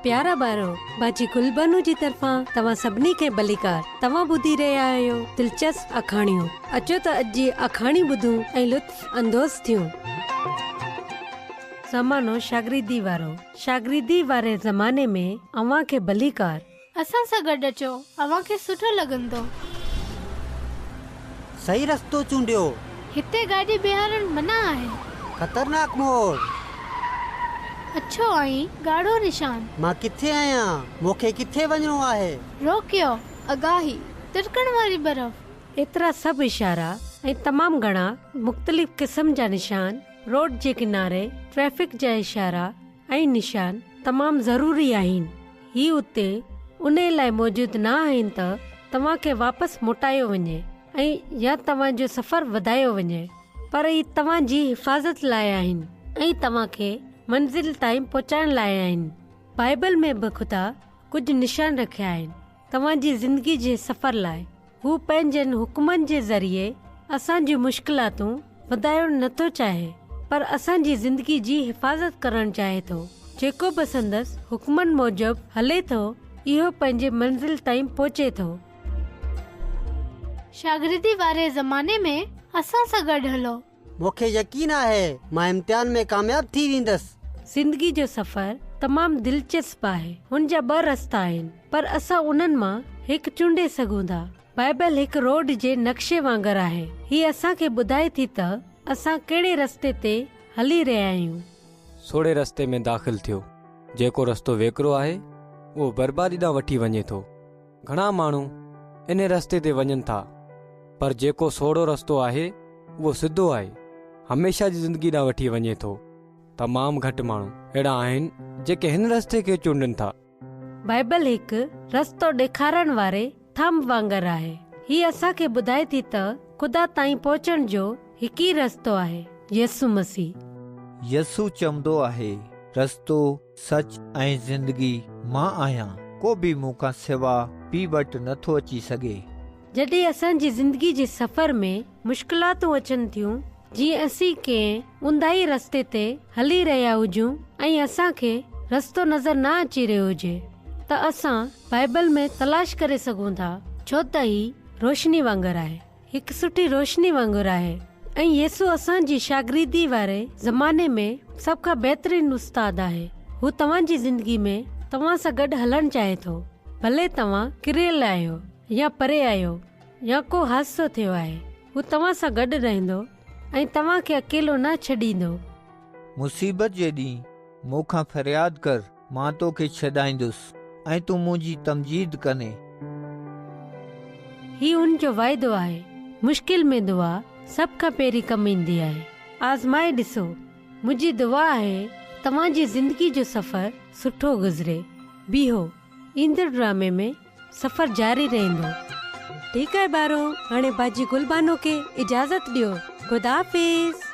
پيارا ٻارو، باجي گلبانو جي طرفان توهان سڀني کي ڀليڪار. توهان ٻڌي رهيا آهيو دلچسپ آکاڻيون. اچو ته اڄ جي آکاڻي ٻڌون ۽ لطف اندوز ٿيون. زمانو شاگردي وارو. شاگردي واري زماني ۾ اوهان کي ڀليڪار. اسان سان گڏ اچو، اوهان کي سٺو لڳندو. صحيح رستو چونڊيو. هتي گاڏي بيهارڻ منع آهي. خطرناڪ موڙ. اڇو ۽ ڳاڙهو نشان. مان ڪٿي آهيان؟ مون کي ڪٿي وڃڻو آهي؟ روڪيو. آگاهي. ترڪڻ واري برف. ايترا سڀ اشارا ۽ تمام گهڻا مختلف قسم جا نشان، روڊ جي ڪناري ٽريفڪ جا اشارا ۽ نشان تمام ضروري آهن. هي اتي انهي لاء موجود نه آهن ته توهان کي واپس موٽايو وڃي ۽ يا توهان جو سفر وڌايو وڃي پر هي توهان جي حفاظت لاء آهن ۽ توهان کي منزل تائين پهچائڻ لاء آهن. بائبل ۾ به خدا ڪجهه نشان رکيا آهن توهان جي زندگي جي سفر لاء. هو پنهنجن حڪمن جي ذريعي اسان جون مشڪلاتون وڌائڻ نه ٿو چاهي، پر اسان جي زندگي جي حفاظت ڪرڻ چاهي ٿو. جيڪو به سندس حڪمن موجب هلي ٿو، اهو پنهنجي منزل تائين پهچي ٿو. شاگردي واري زماني ۾ اسان سان گڏ هلو. مون کي يقين آهي مان امتحان ۾ ڪامياب ٿي ويندس. زندگي جو سفر تمام دلچسپ آهي. هن جا ٻه رستا آهن، پر اسان انهن مان هڪ چونڊي سگهون ٿا. بائبل هڪ روڊ جي نقشي وانگر آهي. هي اسان کي ٻڌائي ٿي ته اسان ڪهڙي رستي تي هلي رهيا آهيون. سوڙهي رستي ۾ داخل ٿيو. جيڪو رستو ويڪرو آهي، اهو بربادي ڏانهن وٺي وڃي ٿو. گهڻا ماڻهو انهي رستي تي وڃن ٿا، پر جيڪو سوڙهو رستو آهي، اهو سڌو آهي، هميشه جي زندگي ڏانهن وٺي وڃي ٿو. تمام گهٽ ماڻهو اهڙا آهن، جيڪي هن رستي کي چونڊين ٿا. بائبل هڪ رستو ڏيکارڻ واري ٿنڀ وانگر آهي. هي اسان کي ٻڌائي ٿي ته خدا تائين پهچڻ جو هڪ ئي رستو آهي، يسوع مسيح. يسوع چوندو آهي، رستو، سچ ۽ زندگي مان آهيان، ڪو به مون کان سوا پيء وٽ نه ٿو اچي سگهي. جڏهن اسان جي زندگي جي سفر ۾ مشڪلاتون اچن ٿيون، جيئن اسين ڪنهن اونداهي رستي تي هلي رهيا هجون ۽ اسان کي رستو نظر نه اچي رهيو هجي ته اسان بائبل ۾ تلاش ڪري سگهون ٿا، ڇو ته هي روشني وانگر آهي. هڪ سٺي روشني وانگر آهي ۽ يسوع اسان جي شاگردي واري زماني ۾ سڀ کان بهترين استاد آهي. هو توهان جي زندگي ۾ توهان سان گڏ هلڻ چاهي ٿو. ڀلي توهان ڪريل آهيو يا پري آهيو يا ڪو حادثو ٿيو آهي، هو توهان سان گڏ رهندو ۽ توهان کي اڪيلو نه ڇڏيندو. مصيبت جي ڏينهن مون کان فرياد ڪر. مان تو کي ڇڏائيندس ۽ تون منهنجي تمجيد ڪندين. هي ان جو واعدو آهي. مشڪل ۾ دعا سڀ کان پهرين ڪم ايندي آهي. آزمائي ڏسو. منهنجي دعا آهي توهان جي زندگي جو سفر سٺو گذري. بيهو. ايندڙ ڊرامي ۾ سفر جاري رهندو. ٺيڪ آهي ٻارو هاڻي باجي گل بانو کي اجازت ڏيو. خدا حافظ.